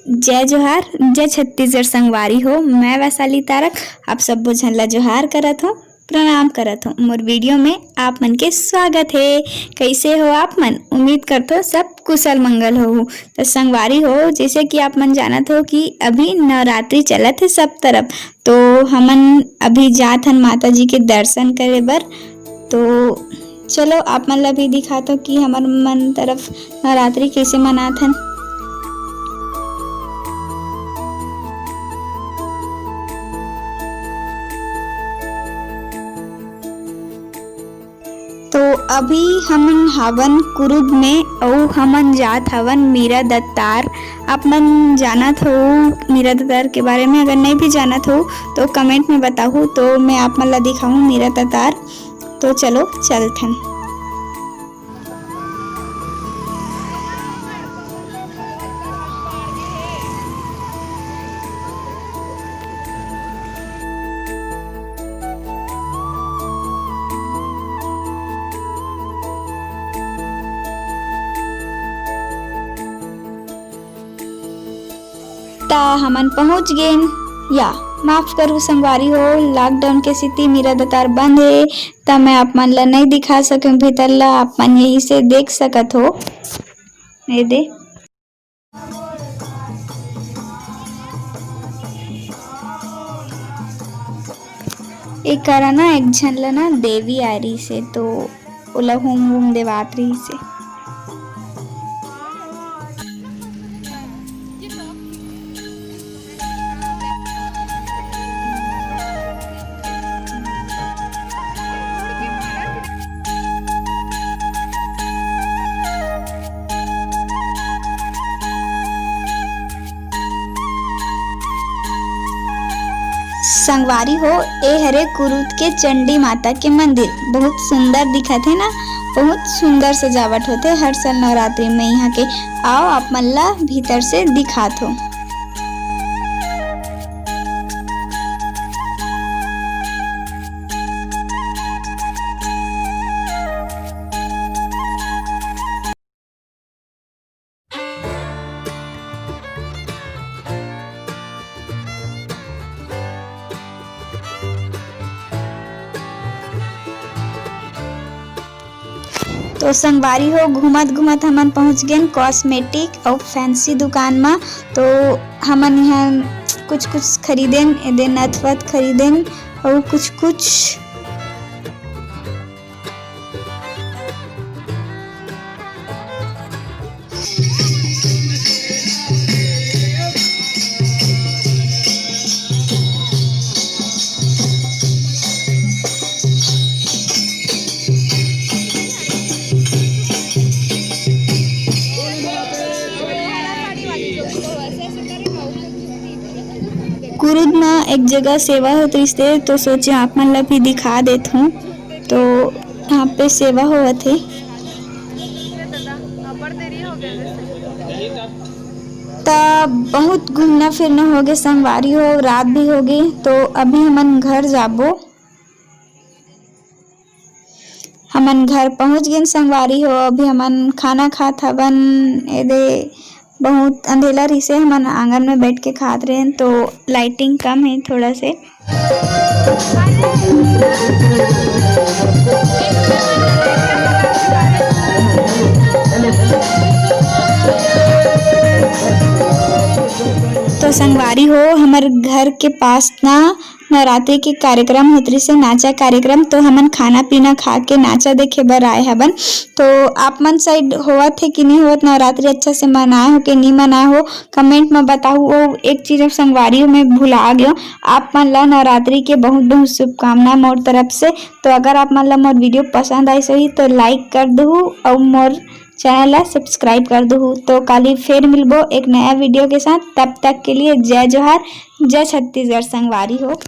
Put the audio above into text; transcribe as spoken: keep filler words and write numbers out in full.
जय जोहार, जय छत्तीसगढ़ संगवारी हो। मैं वैशाली तारक आप सब्बो झन ला जोहार करत हूँ, प्रणाम करत हूँ। मोर वीडियो में आप मन के स्वागत है। कैसे हो आप मन? उम्मीद करथो सब कुशल मंगल होहू। तो संगवारी हो, जैसे कि आप मन जानत हो कि अभी नवरात्रि चलत है सब तरफ, तो हमन अभी जात हन माता जी के दर्शन करे बर। तो चलो, आप मन ला भी दिखात हो कि हमर मन तरफ नवरात्रि कैसे मनात हन। तो अभी हमन हवन कुरुद में, अउ हमन जात हवन मीरा दत्तार। आप मन जानत हो मीरा दत्तार के बारे में? अगर नहीं भी जानत हो तो कमेंट में बताहू, तो मैं आप मन ला दिखाहूँ मीरा दत्तार। तो चलो चलथन। त हमन पहुंच गेन। या, माफ करू संगवारी हो, लॉकडाउन के सेती मीरा दत्तार बंद हे, त मैं आप मन ला नहीं दिखा सकूं भीतर ला। आप मन यही से देख सकत हो। ये दे। एकरा ना एक झन ला ना देवी आ रही से, तो ओला हूम वूम देवात रही से। संगवारी हो, ए हरे कुरुद के चंडी माता के मंदिर। बहुत सुंदर दिखत हे ना, बहुत सुंदर सजावट होथे हर साल नवरात्रि में यहाँ के। आओ, आप मन ला भीतर से दिखात हो। तो संगवारी हो, घूमत घूमत हमन पहुंच गेन कॉस्मेटिक अउ फैंसी दुकान म। तो हमन इहाँ कुछ कुछ खरीदेन, एदे नथ वथ खरीदेन अउ कुछ कुछ। कुरुद म एक जगह सेवा होत रिहिस, तो सोचे आप मन ला भी दिखा देत हूँ। तो यहाँ पे सेवा होवत हे। त बहुत घूमना फिरना होगे संगवारी हो, रात भी होगे, तो अभी हमन घर जाबो। हमन घर पहुंच गेन संगवारी हो, अभी हमन खाना खात हवन। एदे बहुत अंधेला रिहिसे, हमन आंगन में बैठ के खात रहेन, तो लाइटिंग कम है थोड़ा से। तो संगवारी हो, हमर घर के पास ना नवरात्रि के कार्यक्रम होत रिहिसे, नाचा कार्यक्रम, तो हमन खाना पीना खा के नाचा देखे बर आए हवन। तो आप मन साइड होवत हे कि नहीं होवत, नवरात्रि अच्छा से मनाए हो कि नहीं मनाए हो, कमेंट में बताहू। अउ एक चीज अब संगवारी हो, मैं भुला गयो, आप मन ला नवरात्रि के बहुत बहुत शुभकामना मोर तरफ से। तो अगर आप मन ला मोर वीडियो पसंद आइस होही तो लाइक कर दहू अउ मोर चैनल ला सब्सक्राइब कर दहू। तो काली फिर मिलबो एक नया वीडियो के साथ, तब तक के लिए जय जोहार, जय छत्तीसगढ़ संगवारी हो।